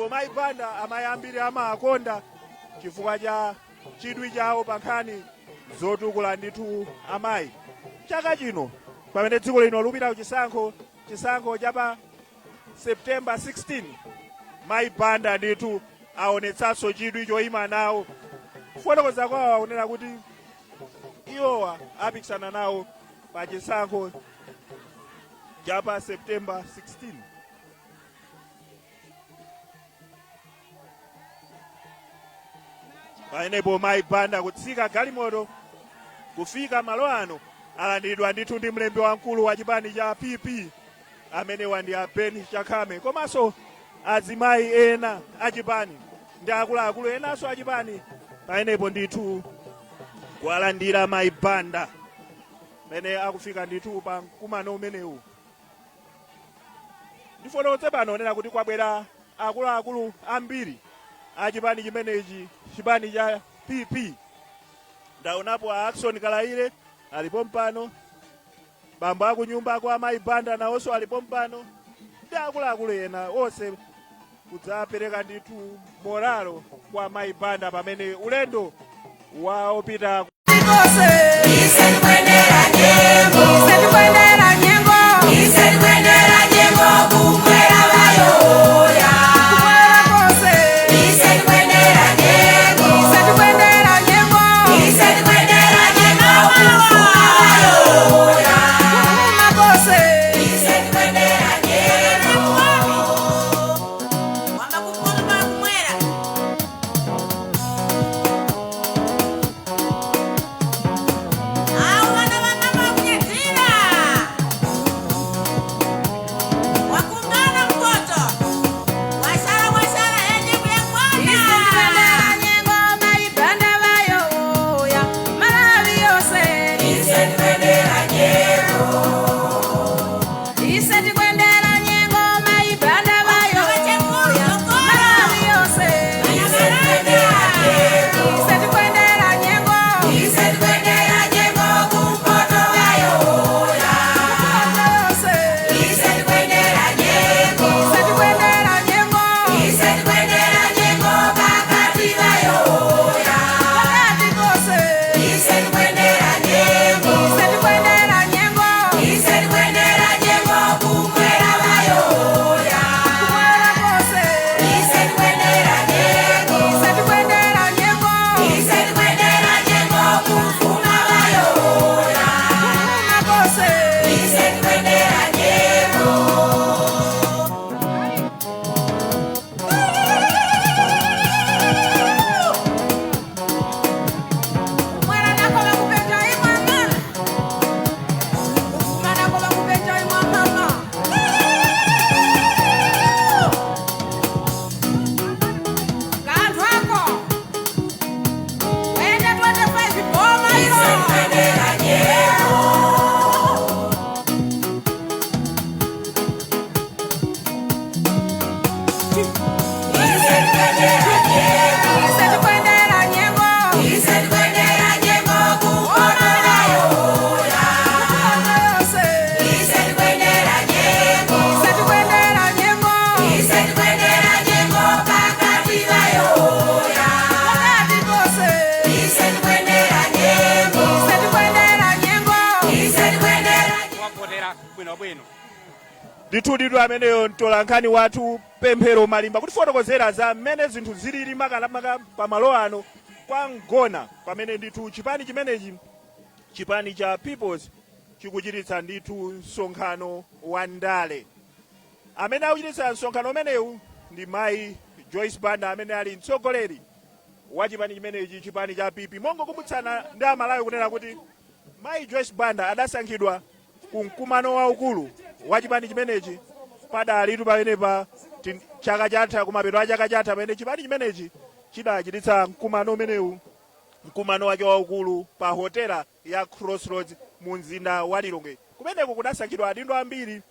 Ndipo mayi Banda amayi ambiri amawakonda chifukwa cha chidwi chawo pa nkhani zotukula ndithu amayi. Chaka chino pamene dziko lino lupita kuchisankho, chisankho cha pa September 16, mayi Banda ndithu aonetsanso chidwi choyima nawo. Kufotokoza kwawo akunena kuti iwowa apikisana nawo pa chisankho cha pa September 16. Pamenepo mayi Banda kutsika galimoto kufika malo ano, alandiridwa ndithu ndi mlembi wamkulu wa chipani cha PP, amenewa ndi a Ben Chakhame, komanso azimayi ena achipani ndi akuluakulu enanso achipani. Pamenepo ndithu kuwalandira mayi Banda pamene akufika ndithu pa mkumano umenewu. Ndifotokoze pano onena kuti kwabwera akuluakulu ambiri a chipani chimenechi, chipani cha PP. Ndaonapo a Ackson Kalaile alipo mpano, bambo akunyumba kwa amayi Banda nawonso alipo mpano, ndi akuluakulu ena onse kudzapereka ndithu moralo kwa mayi Banda pamene ulendo waopita. Wamba kumpoto pa kumwera. Awo vana va mama vakunyadzira. Wakungana mpoto. Wasara wasara enye kuyakwana. Nyengo maibanda vayoya Malawi yose. Ise tikwendera nyengo maibanda vayoya Malawi yose. Ise tikwendera nyengo. Ise tikwendera nyengo kumpoto vayoya. Yose. Ise tikwendera nyengo. Ise tikwendera nyengo. Ise tikwendera nyengo pakati vayoya. Pakati pose. Ise tikwendera nyengo. Ise tikwendera nyengo. Ise tikwendera nyengo kumwera vayoya. Kumwera kose. Ise tikwendera nyengo. Ise tikwendera nyengo. Ise tikwendera nyengo kufuma vayoya. Kufuma kose. Ise tikwendera nyengo. Kumwera nako vakupenja imwe mama. Kufuma nako vakupenja imwe mama. Kanthu ako. Wende 25 boma ilo. Ise tikwendera nyengo. Ise tikwendera nyengo. Ise tikwendera nyengo. Ise tikwendera nyengo kumpoto vayoya. Yose. Ise tikwendera nyengo. Ise tikwendera nyengo. Ise tikwendera nyengo pakati vayoya. Pakati pose. Ise tikwendera nyengo. Ise tikwendera nyengo. Ise tikwendera Wavotera bwinobwino. Ndithu ameneyo mtolankhani wathu Pemphero Malimba kutifotokozera za mmene zinthu zilili makamaka pamalo ano kwa Mgona, pamene ndithu chipani chimenechi, chipani cha Peoples, chikuchititsa ndithu msonkhano wa ndale. Amene akuchititsa msonkhano umenewu ndi mayi Joyce Banda, amene ali mtsogoleri wa chipani chimenechi, chipani cha PP. Mongokumbutsana ndi Amalawi kunena kuti mayi Joyce Banda adasankhidwa ku mkumano waukulu wa chipani chimenechi padalitu pamenepa chaka chatha, kumapeto a chaka chatha, pamene chipani chimenechi chidachititsa mkumano umenewu, mkumano wake waukulu pa hotela ya Crossroads mu mzinda wa Lilongwe. Kumeneko kudasankhidwa adindo ambiri,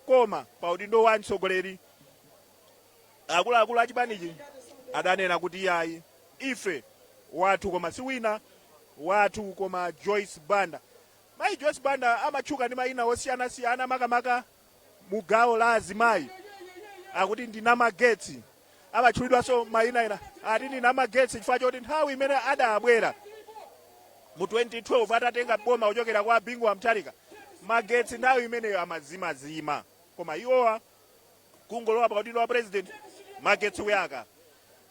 koma pa udindo wa mtsogoleri akuluakulu a chipanichi adanena kuti iyayi, ife wathu koma si wina wathu koma Joyce Banda. Mayi Joyce Banda amatchuka ndi mayina osiyanasiyana, makamaka mu gawo la azimayi akuti ndi namagetsi. Amatchulidwanso mayina ena ati ndi namagetsi, chifukwa choti nthawi imene adabwera mu 2012 atatenga boma kuchokera kwa Bingu wa Mutharika, magetsi nthawi imeneyo amazimazima, koma iwowa kungolowa pa udindo wa president, magetsi kuyaka.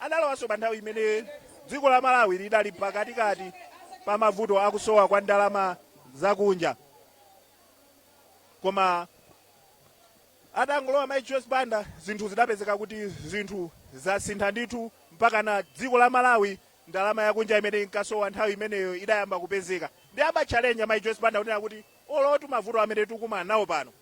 Adalowanso pa nthawi imene dziko la Malawi lidali pakatikati pa mavuto akusowa kwa ndalama zakunja, koma atangolowa Mai Joyce Banda, zinthu zidapezeka kuti zinthu zasintha ndithu, mpaka na dziko la Malawi ndalama yakunja imene inkasowa nthawi imeneyo idayamba kupezeka. Ndi amatchalenja Mai Joyce Banda kunena kuti olotu mavuto amene tikumana nawo pano,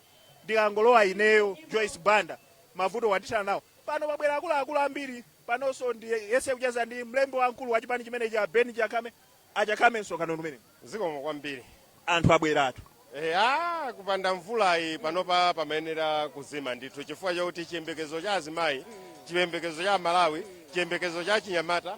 ndikangolowa ineyo Joyce Banda, mavuto wandithana nawo. Pano pabwera akuluakulu ambiri. Panonso ndi yese kucheza ndi mlembi wamkulu wa chipani chimenechi cha Ben Chakhame. Achakhame, msonkhano umene Zikomo kwambiri. Anthu abweratu. Eya, kupanda mvulayi panopa pamayenera kuzima ndithu, chifukwa chakuti chiyembekezo cha azimayi, chiyembekezo cha Malawi, chiyembekezo cha chinyamata.